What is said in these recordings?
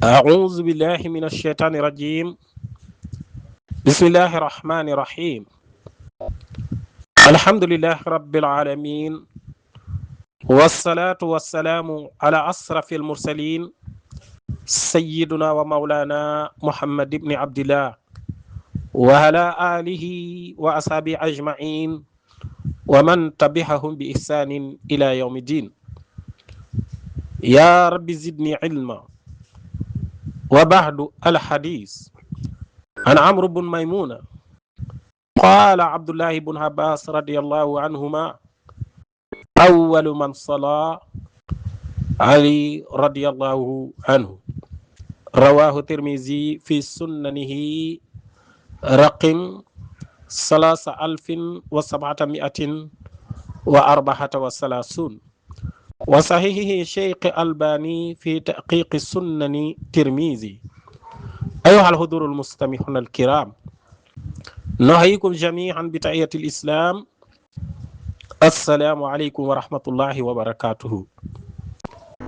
أعوذ بالله من الشيطان الرجيم. بسم الله الرحمن الرحيم. الحمد لله رب العالمين، والصلاة والسلام على أشرف المرسلين سيدنا ومولانا محمد بن عبد الله وعلى آله وأصحابه أجمعين ومن تبعهم بإحسان إلى يوم الدين. يا رب زدني علما. وبعد الحديث عن عمرو بن ميمونة قال عبد الله بن عباس رضي الله عنهما: أول من صلى علي رضي الله عنه. رواه الترمذي في سننه رقم 3734. وصحيحه شيخ الباني في تحقيق السنن الترمذي. أيها الحضور المستمعون الكرام، نحييكم جميعا بتحية الإسلام. السلام عليكم ورحمة الله وبركاته.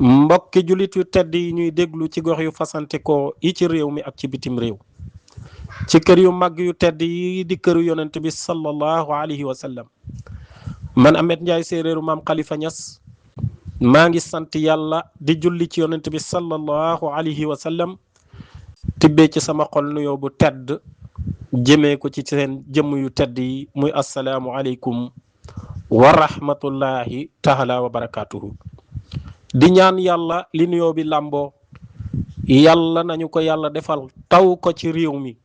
mbokki jullit yu tedd yi ñuy déglu ci gox yu fasante ko yi ci réew mi ak ci bitim réew, ci kër yu mag yu tedd yi di këru yonent bi sallallahu alayhi wa sallam. man Ahmed Ndiaye séeréeru maam Khalifa Niass maa ngi sant yàlla di julli ci yonent bi sallallahu alayhi wa sallam, tibbee ci sama xol nuyoo bu tedd jëmee ko ci seen jëmm yu tedd yi muy assalaamu aleykum wa rahmatullahi taala wa barakatuhu. di ñaan yàlla li nuyoo bi làmboo yàlla nañu ko yàlla defal taw ko ci réew mi,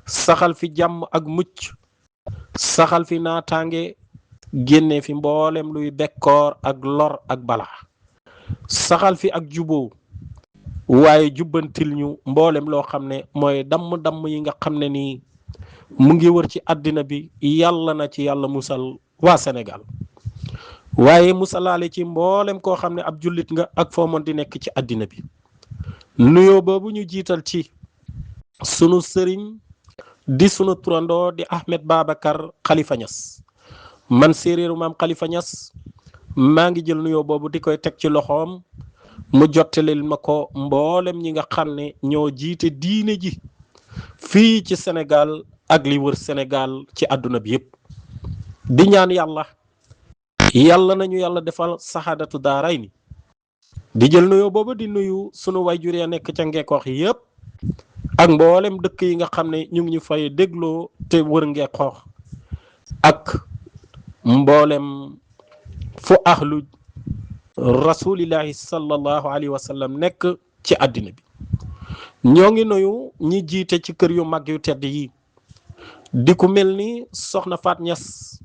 saxal fi jàmm ak mucc, saxal fi naataange, génne fi mboolem luy bekkoor ak lor ak bala, saxal fi ak juboo, waaye jubbantil ñu mboolem loo xam ne mooy damm yi nga xam ne nii mu ngi wër ci àddina bi. yàlla na ci yàlla musal waa Sénégal, waaye musalaale ci mboolem koo xam ne ab jullit nga ak foo mën di nekk ci àddina bi. nuyoo boobu ñu jiital ci sunu sëriñ di sunu turandoo di Ahmed Babacar Khalifa Niass. man séeréeru maam Khalifa Niass maa ngi jël nuyoo boobu di koy teg ci loxoom mu jottalil ma ko mboolem ñi nga xam ne ñoo jiite diine ji fii ci Sénégal ak li wër Sénégal ci àdduna bi yëpp. di ñaan yàlla nañu yàlla defal saxaadatu daaray ni. di jël nuyoo boobu di nuyu sunu wayjur ya nekk ca Ngeekoox yëpp ak mboolem dëkk yi nga xam ne ñu ngi ñu fay dégloo te wër Ngeekoox, ak mboolem fu ahlu rasulillahi sallallahu alayhi wa sallam nekk ci àddina bi. ñoo ngi nuyu ñi jiite ci kër yu mag yu tedd yi, di ku mel ni soxna Faat Niass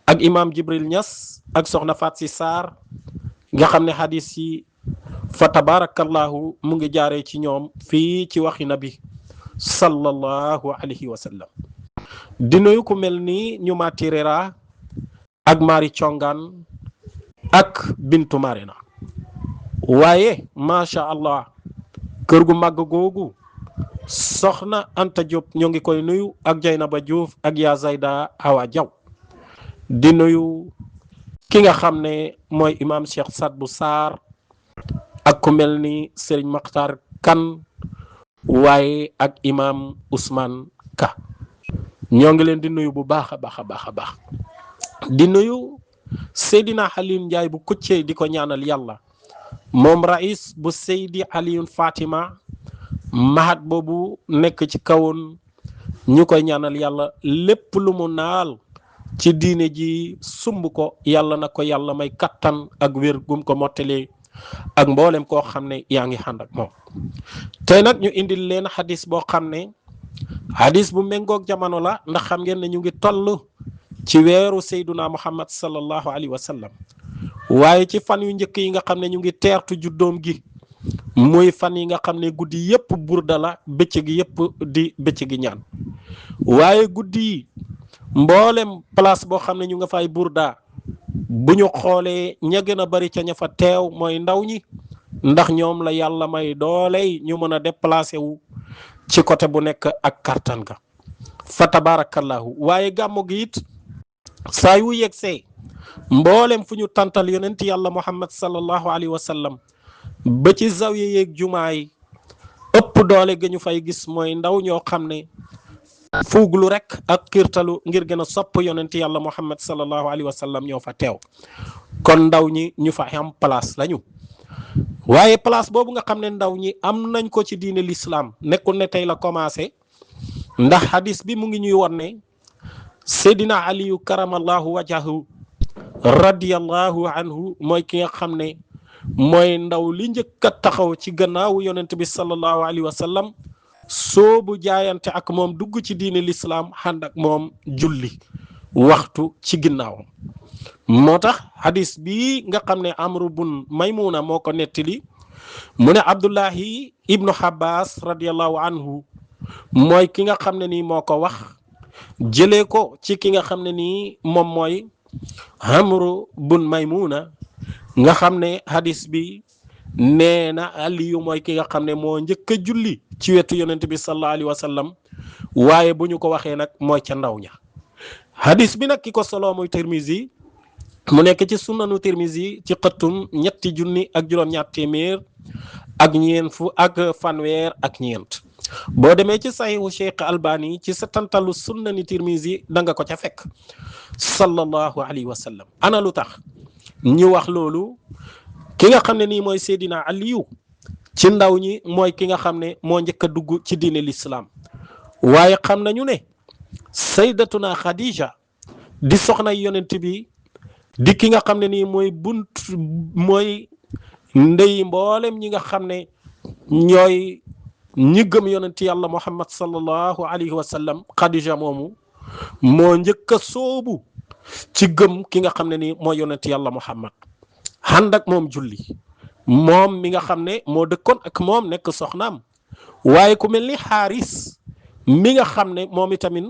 ak imam Jibril Niass ak soxna Faat Si Saar nga xam ne hadis yi fa tabarakallahu mu ngi jaaree ci ñoom fii ci waxi nabi sallallahu alayhi wa sallam. di nuyu ku mel ni ñu Mati Rera ak Mari Congaan ak Bintu Marina. waaye macha allah kër gu màgg googu soxna Anta Diop ñoo ngi koy nuyu ak Jaynaba Diouf ak yaa Zayda Awa Jaw. di nuyu ki nga xam ne mooy imam Cheikh Sadbu Sarr ak ku mel ni Serigne Makhtar Kan, waaye ak imam Ousmane Ka. ñoo ngi leen di nuyu bu baax a baax a baax a baax. di nuyu Seydina Alioune Ndiaye bu kuccee di ko ñaanal yàlla, moom rais bu Seydi Alioune Fatima mahat boobu nekk ci kawoon, ñu koy ñaanal yàlla lépp lu mu naal ci diine ji sumb ko, yàlla na ko yàlla may kattan ak wér gum ko mottalee ak mboolem koo xam ne yaa ngi ànd ak moom. tey nag ñu indil leen xadis boo xam ne xadis bu méngoog jamono la, ndax xam ngeen ne ñu ngi toll ci weeru Seyduna Muhammad sallallahu alayhi wa sallam, waaye ci fan yu njëkk yi nga xam ne ñu ngi teertu juddoom gi, muy fan yi nga xam ne guddi yëpp burda la, bëccëg yëpp di bëccëgi ñaan. waaye guddi yi mboolem place boo xam ne ñu nga fay burda, bu ñu xoolee ña gën a bari ca ña fa teew mooy ndaw ñi, ndax ñoom la yàlla may dooley ñu mën a déplacé wu ci côté bu nekk ak kartan ga fa tabarakallahu. waaye gàmmu gi it saa yu yegsee mboolem fu ñu tantal yonent yàlla Muhammad sallallahu alayhi wa sallam ba ci zawiya yeeg jumaa yi doole ga ñu fay gis mooy ndaw ñoo xam ne fuuglu rek ak kiirtalu ngir gën a sopp yonent yàlla Muhammad sallallahu alayhi wa sallam ñoo fa teew kon ndaw ñi ñu fa am place lañu waaye place boobu nga xam ne ndaw ñi am nañ ko ci diine l'islam nekkul ne tey la commencé ndax hadis bi mu ngi ñuy won ne Seydina Aliyu karamallahu wajahu radiyallahu anhu mooy ki nga xam ne mooy ndaw li njëkk a taxaw ci gannaawu yonent bi sallallahu alayhi wa sallam soobu jaayante ak moom dugg ci diine l'islam ànd ak moom julli waxtu ci ginnaawam moo tax hadis bi nga xam ne Amru bun Maymuna moo ko nettali mu ne Abdullahi ibnu Abbas radiyallahu anhu mooy ki nga xam ne nii moo ko wax jëlee ko ci ki nga xam ne nii moom mooy Amru bun Maymuna nga xam ne hadis bi nee na Aliyu mooy ki nga xam ne moo njëkk a julli ci wetu yonent bi sallallahu alayhi wa sallam waaye bu ñu ko waxee nag mooy ca ndaw ña hadis bi nag ki ko solo muy Tirmizi mu nekk ci sunanu Tirmizi ci xëttum 3,7 téeméer ak ñeent fu ak fanweer ak ñeent boo demee ci sahihu Cheikh Albani ci setantalu sunnani Tirmizi da nga ko ca fekk sallallahu alayhi wa sallam ana lu tax ñu wax loolu ki nga xam ne nii mooy Seydina Aliyu ci ndaw ñi mooy ki nga xam ne moo njëkk a dugg ci diine l'islam waaye xam nañu ne saydatuna Khadija di soxna yonent bi di ki nga xam ne nii mooy ndey mboolem ñi nga xam ne ñooy ñi gëm yonent yàlla Muhammad sallallahu alayhi wa sallam Khadija moomu moo njëkk a soobu ci gëm ki nga xam ne nii mooy yonent yàlla Muhammad ànd ak moom julli moom mi nga xam ne moo dëkkoon ak moom nekk soxnaam waaye ku mel ni Xaaris mi nga xam ne moom itamit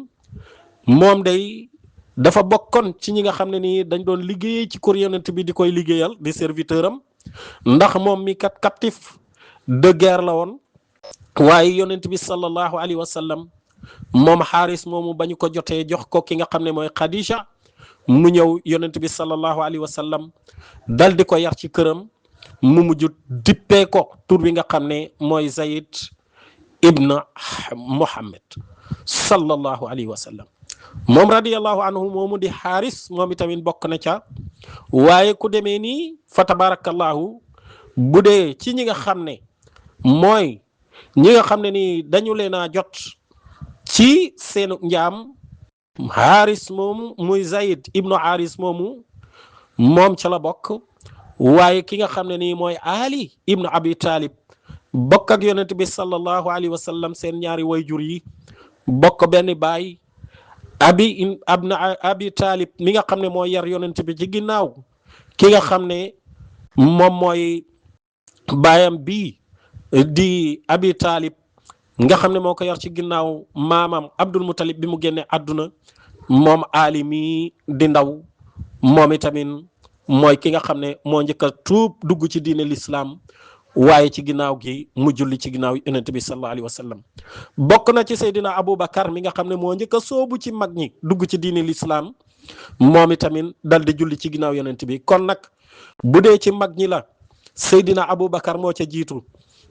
moom day dafa bokkoon ci ñi nga xam ne nii dañ doon liggéey ci kër yonent bi di koy liggéeyal di serviteur am ndax moom mi kat captif de guerre la woon waaye yonent bi sallallahu alayhi wa sallam moom Xaaris moomu bañu ko jotee jox ko ki nga xam ne mooy Khadija mu ñëw yonent bi sallallahu alayhi wa sallam dal di ko yar ci këram mu mujj dippee ko tur bi nga xam ne mooy Zayd ibn Muhammad sallallahu alayhi wa sallam moom radiyallahu anhu moomu di Xaaris moom itamit bokk na ca waaye ku demee nii fa tabarakallahu bu dee ci ñi nga xam ne mooy ñi nga xam ne nii dañu leen a jot ci seenu njaam Xaaris moomu muy Zayd ibnu Xaaris moomu moom ca la bokk waaye ki nga xam ne nii mooy Ali ibnu Abi Talib bokk ak yonent bi sallallahu alayhi wa sallam seen ñaari wayjur yi bokk benn baay Abi Talib mi nga xam ne mooy yar yonent bi ci ginnaaw ki nga xam ne moom mooy baayam bii di Abi Talib nga xam ne moo ko yar ci ginnaaw maamam Abdul Muttalib bi mu génne àdduna moom Ali mi di ndaw moom itamit mooy ki nga xam ne moo njëkk a tuub dugg ci diine l'islam waaye ci ginnaaw gi mu julli ci ginnaaw yonent bi sallallahu alayhi wa sallam bokk na ci Seydina Aboubacar mi nga xam ne moo njëkk a soobu ci mag ñi dugg ci diine l'islam moom itamit dal di julli ci ginnaaw yonent bi kon nag bu dee ci mag ñi la Seydina Aboubacar moo ca jiitu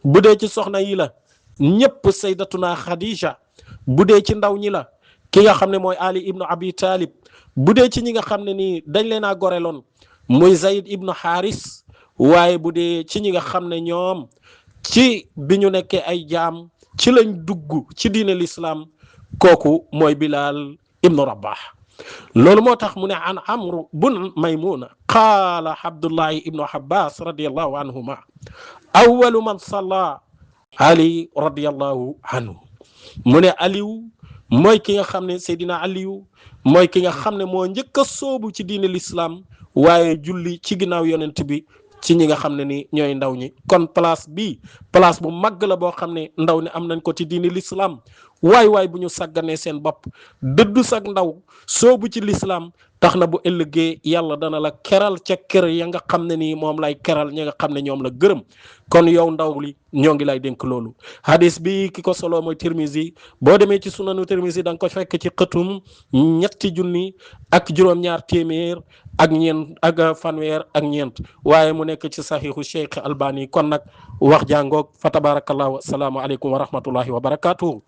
bu dee ci soxna yi la ñëpp saydatuna Khadija bu dee ci ndaw ñi la ki nga xam ne mooy Ali ibnu Abi Talib bu dee ci ñi nga xam ne nii dañ leen a goreloon muy Zayd ibnu Haris waaye bu dee ci ñi nga xam ne ñoom ci bi ñu nekkee ay jaam ci lañ dugg ci diine l'islam kooku mooy Bilal ibnu Rabah loolu moo tax mu ne an Amru bun Maymuna qaala Abdullahi ibnu Abbas radiyallahu anhuma awwalu man salla Ali radiyallahu anhu mu ne Aliou mooy ki nga xam ne Seydina Aliou mooy ki nga xam ne moo njëkk a soobu ci diine l'islam waaye julli ci ginnaaw yonent bi ci ñi nga xam ne ni ñooy ndaw ñi kon place bi place bu màgg la boo xam ne ndaw ni am nañ ko ci diine l'islam waay bu ñu sàgganee seen bopp dëddu sag ndaw soobu ci l'islam tax na bu ëllëgee yàlla dana la keral ca kër ya nga xam ne nii moom lay keral ñi nga xam ne ñoom la gërëm kon yow ndaw li ñoo ngi lay dénk loolu hadis bi ki ko solo mooy Tirmizi boo demee ci sunanu Tirmizi da nga ko fekk ci xëtum 3,7 ak ñeent ak fanweer ak ñeent waaye mu nekk ci saxiixu Cheikh Albani kon nag wax jàngoog fa tabarakallahu asalaamu aleykum wa rahmatullahi wa barakatuhu